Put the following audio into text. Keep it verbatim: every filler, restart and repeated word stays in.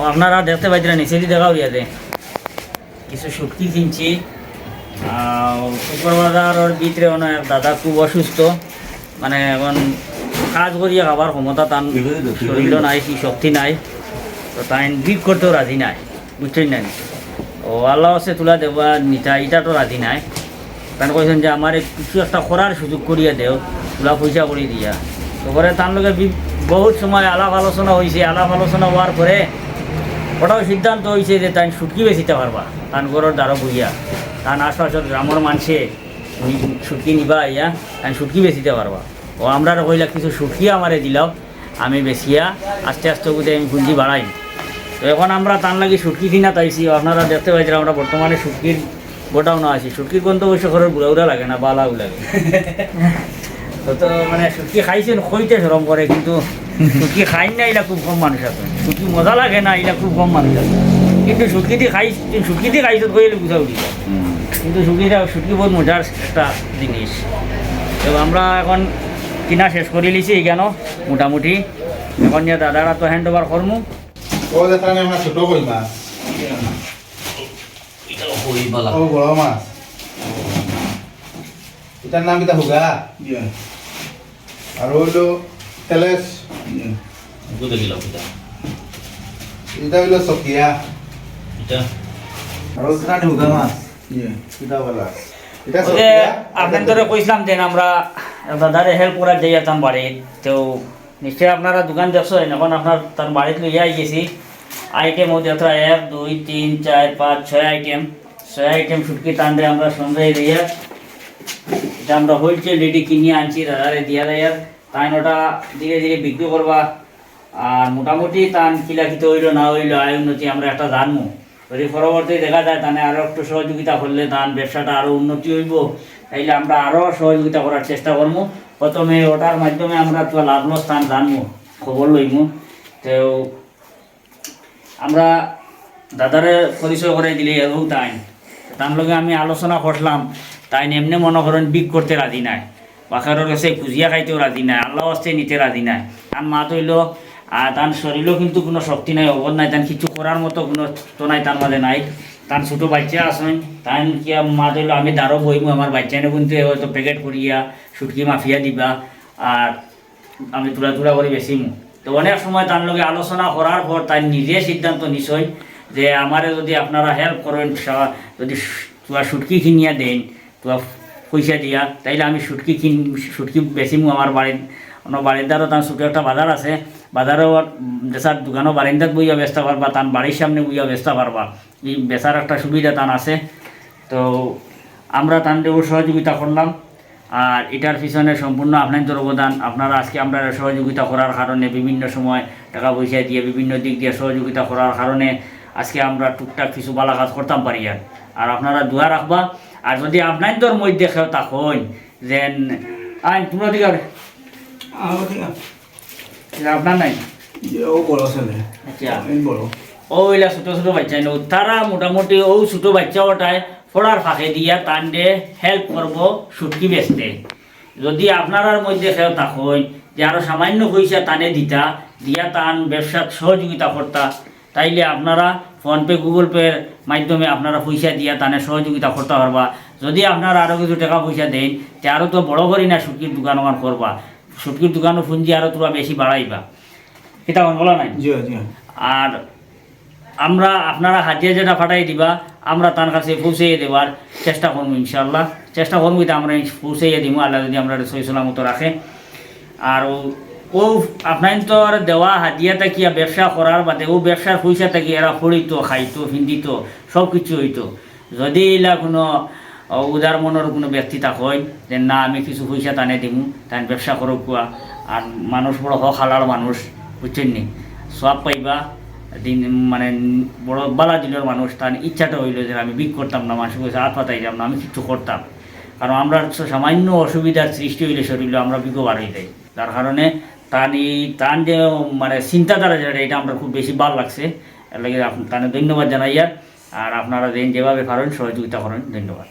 আপনারা দেখতে পাইতরা, নিচেদি দেখা অইয়া যে কিছু শুটকি কিনছি। আহ, শুক্রবাজারর ভিতরে অনো এক দাদা খুব অসুস্থ, মানে এখন কাজ করিয়া খাবার ক্ষমতা তান শরীরও নাই, কি শক্তি নাই, তো তাইন ভিক করতেও রাজি নাই, বুঝছইন না নি? ও আল্লাহ আছে তুলা দেবা নিতা, ইটা তো রাজি নাই। তান কইছইন যে আমারে কিছু একটা করার সুযোগ করিয়া দেও, তুলা পয়সা করি দিয়া। তো পরে তান লগে বি-, বহুত সময় আলাপ আলোচনা অইছে। আলাপ আলোচনা অওয়ার পরে ওটাও সিদ্ধান্ত অইছে যে তাইন শুটকি বেচিতা পারবা, তান ঘরর দ্বারো বইয়া, তান আশপাশর গ্রামর মানষে নি-, শুটকি নিবা আইয়া, তাইন শুটকি বেচিতা পারবা। ও আমরারে কইলা কিছু শুটকি আমারে দিলাও, আমি বেচিয়া আস্তে আস্তে বুঝে আমি পুঞ্জি বাড়াই। তো এখন আমরা তান লাগি শুটকি কিনাত আইছি। আপনারা দেখতে পাইতরা আমরা বর্তমানে শুটকির গোডাউনো আছি। শুটকির গন্ধ অবশ্য ঘরর বুড়া বুড়া লাগে না, বালাউ লাগে। তো, তো মানে শুটকি খাইছইন কইতে শরম করে, কিন্তু শুটকি খাইন না ইলা খুব কম মানুষ আছে। শুটকি মজা লাগে না ইলা খুব কম মানুষ আছে, কিন্তু শুটকি দি খাইছ, শুটকি দি খাইছ কইলে বুঝা উঠি যায়। কিন্তু শুটকিটা, শুটকি বহুত মজার একটা জিনিস। তো আমরা এখন কিনা শেষ করি লিছি এখানো মোটামুটি। এখন নিয়া দাদারা তো হ্যান্ড ওভার করমু। ও দেখা নেই আমরা ছোট কই মাছ। এটা কই বালা। ও বড় মাছ। এটার নাম কিতা হুগা? ইয়া। আর হইলো তেলেস। ইয়া। ওগুলো দেখি লাও কিতা। এটা হইলো সকিয়া। এটা। আর ওটা হুগা মাছ। ইয়া। কিতা বালা। এটা ওই যে সকিয়া। আপনার ধরে কইছিলাম যে আমরা দাদারে হেল্প করার যাই আর তান বাড়ি, তো নিশ্চয় আপনারা দোকান দেখছইন, এখন আপনার তার বাড়িত লইয়া আই গেছি। আইটেম ও দেখরা এক, দুই, তিন, চার, পাঁচ, ছয় আইটেম। ছয় আইটেম শুটকি তানরে আমরা সন্ধ্যায় দিয়া, এটা আমরা হোলসেল রেডি কিনিয়া আনছি, দাদারে দিয়া দেয়ার। তাইন ওটা ধীরে ধীরে বিক্রি করবা। আর মোটামুটি তান কিলা কিতা অইলো না অইলো, আয় উন্নতি আমরা একটা জানমু। যদি পরবর্তী দেখা যায়, তানে আরো একটু সহযোগিতা করলে তান ব্যবসাটা আরো উন্নতি অইবো, তাইলে আমরা আরো সহযোগিতা করার চেষ্টা করমু। প্রথমে ওটার মাধ্যমে আমরা তো লাভ লস তান জানমু, খবর লইমু। তো আমরা দাদারে পরিচয় করাই দিলে এরকম তাইন। তান লগে আমি আলোচনা করলাম, তাইন এমনে মনে করেন ভিক করতে রাজি নায়, বাকারর গেছে খুজিয়া খাইতেও রাজি নায়, আল্লাহ আস্তে নিতে রাজি নায়। তান মাত অইলো, আর তান শরীরও কিন্তু কোনো শক্তি নাই, অবদ নাই, তান কিছু করার মতো কোনো তো নাই, তান মাঝে নাই। তান ছোট বাচ্চা আছইন, তান কি আর মাত অইলো, আমি দারো বইমু, আমার বাচ্চাইনে কিন্তু হয়তো প্যাকেট করিয়া শুটকি মাফিয়া দিবা, আর আমি তুলা তুলা করি বেচিমু। তো অনেক সময় তান লগে আলোচনা করার পর তাইন নিজে সিদ্ধান্ত নিছইন যে আমারে যদি আপনারা হেল্প করেন, সা-, যদি সু-, তুলা শুটকি কিনিয়া দেন, তুলা পয়সা দিয়া, তাইলে আমি শুটকি কিন-, শুটকি বেচিমু আমার বাড়ির, আমার বাড়ির দ্বারো তান ছোট একটা বাজার আছে, বাজারও, উম, বেচার দোকানও বারিন্দাত বইয়া বেচতা পারবা, তান বাড়ির সামনে বইয়া বেচতা পারবা। এই বেচার একটা সুবিধা তান আছে। তো আমরা তানরেও সহযোগিতা করলাম। আর এটার পিছনে সম্পূর্ণ আপনাইন্তর অবদান। আপনারা আজকে আমরারে সহযোগিতা করার কারণে, বিভিন্ন সময় টাকা পয়সা দিয়া, বিভিন্ন দিক দিয়া সহযোগিতা করার কারণে আজকে আমরা টুকটাক কিছু বালা কাজ করতাম পারি। আর, আর আপনারা দোয়া রাখবা। আর যদি আপনাইন্তর মধ্যে কেউ থাকইন, যেন আইন পুনরুদ্ধার আমার ঠিক আছে। এটা আপনার নাই? যে ও বড় ছেলে। আচ্ছা। আমি বড়। ও অইলা ছোট ছোট বাচ্চা নো, তারা মোটামুটি ও ছোট বাচ্চা ওটায় পড়ার ফাঁকে দিয়া তানরে হেল্প করবো শুটকি বেচতে। যদি আপনারার মধ্যে কেউ থাকইন যে আরো সামান্য পয়সা তানে দিতা, দিয়া তান ব্যবসাত সহযোগিতা করতা, তাইলে আপনারা PhonePe, Google Pay-র মাধ্যমে আপনারা পয়সা দিয়া তানে সহযোগিতা করতা পারবা। যদি আপনারা আরো কিছু টাকা পয়সা দেন, তে আরো তো বড় করি না শুটকির দোকান ওখান করবা, শুটকির দোকানও পুঞ্জি আরো তোরা বেশি বাড়াইবা। কিতা কন বলা নাই? জি, জি। আর আমরা, আপনারা হাদিয়া যেটা পাঠাই দিবা, আমরা তার কাছে পৌঁছাইয়া দেবার চেষ্টা করবো ইনশাআল্লাহ। চেষ্টা করবো এটা আমরা পৌঁছাইয়া দিমু, আল্লাহ যদি আমরা সহি সলামত রাখে। আর ও, ও আপনাইন্তর দেওয়া হাদিয়া থাকিয়া ব্যবসা করার বাদে ও ব্যবসার পয়সা থাকি এরা পড়িতো, খাইতো, ফিন্দিতো, সব কিছু অইতো। যদি ইলা কোনো, আহ, উদার মনর কোনো ব্যক্তি থাকইন যে না, আমি কিছু পয়সা তানে দিমু, তান ব্যবসা করুক কুয়া, আর মানুষ বড় হক হালাল মানুষ, বুঝছইন নি? সওয়াব পাইবা, দিন মানে বড় বালা দিলর মানুষ, তান ইচ্ছাটা অইলো যে আমি ভিক করতাম না, মানুষর কাছে আত পাতাইতাম না, আমি কিছু করতাম। কারণ আমরা তো সামান্য অসুবিধার সৃষ্টি অইলে শরীরে আমরা ভিকও বার অই যাই, যার কারণে তান এই, তান যে মানে চিন্তাধারা যেটা, এটা আমরা খুব বেশি ভালো লাগছে। এর লাগি আপ-, তানে ধন্যবাদ জানাইয়ার। আর আপনারা যেন যেভাবে পারেন সহযোগিতা করেন। ধন্যবাদ।